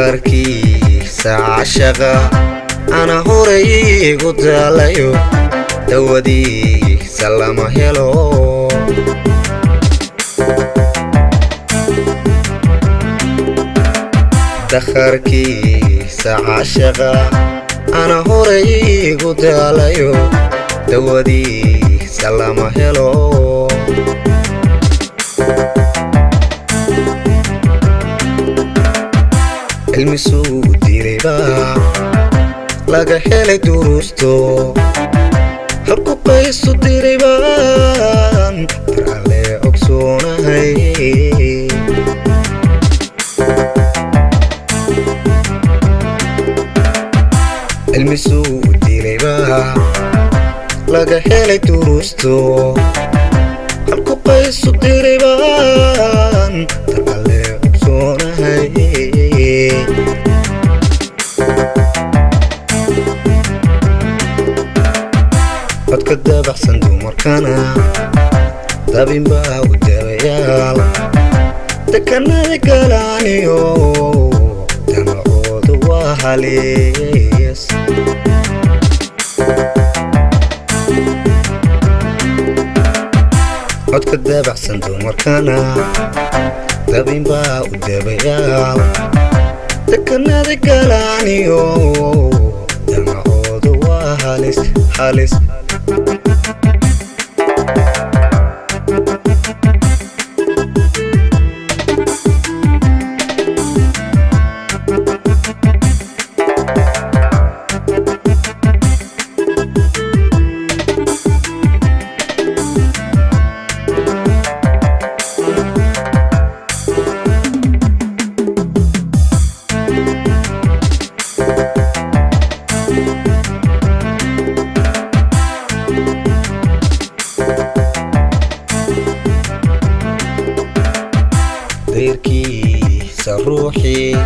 Dakharkiisa cashaqa ana horay igu daalayo, dawadiisa lama helo. Dakharkiisa cashaqa ana horay igu daalayo, dawadiisa lama helo. Cilmisuu dilaybaa laga helay duruusto, halku qaysu diraybaan darale ogsoonahay. Cilmisuu dilaybaa laga helay duruusto, halku qaysu diraybaan darale ogsoonahay. Codka dabaxsan dumarkana dabinbaa u dabayaal, dekanada galaaniyo damacoodu waa halis. Codka dabaxsan dumarkana dabinbaa u dabayaal, dekanada galaaniyo damacoodu waa halis halis. Dayrkiisa ruuxii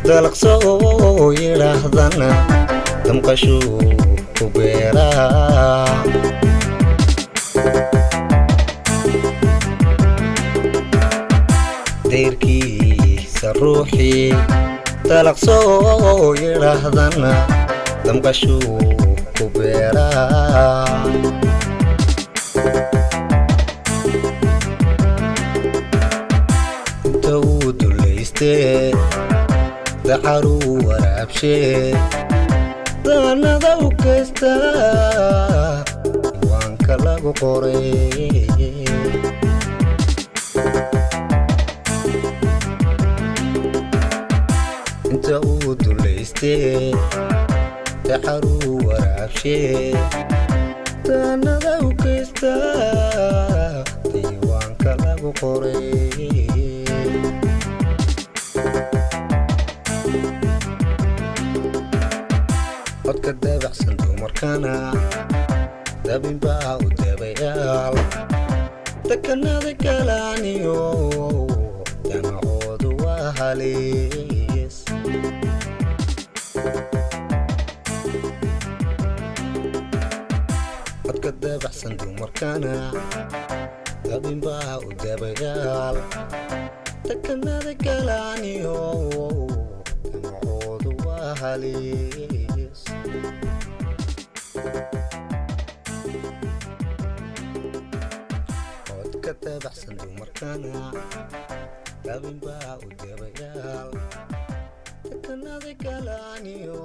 dalaqso oo yidhaahdana damqashuu ku beeraa. Dayrkiisa ruuxii dalaqso oo yidhaahdana damqashuu ku beeraa. Inta uu dulaystee dacaruu waraabshee daanada u kaystaa diiwaanka lagu qoray. Inta uu dulaystee dacaruu waraabshee daanada u kaystaa diiwaanka lagu qoray. Codka dabacsan dumarkana dabinbaa u dabayaal, dekanada galaaniyo damacoodu waa halis. Codka dabacsan dumarkana dabinbaa u dabayaal, dekanada galaaniyo damacoodu waa halis. Codka dabacsan dumarkana dabinbaa u dabayaal, dekanada galaaniyo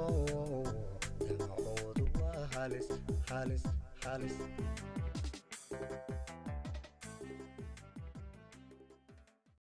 damacoodu waa halis halis halis.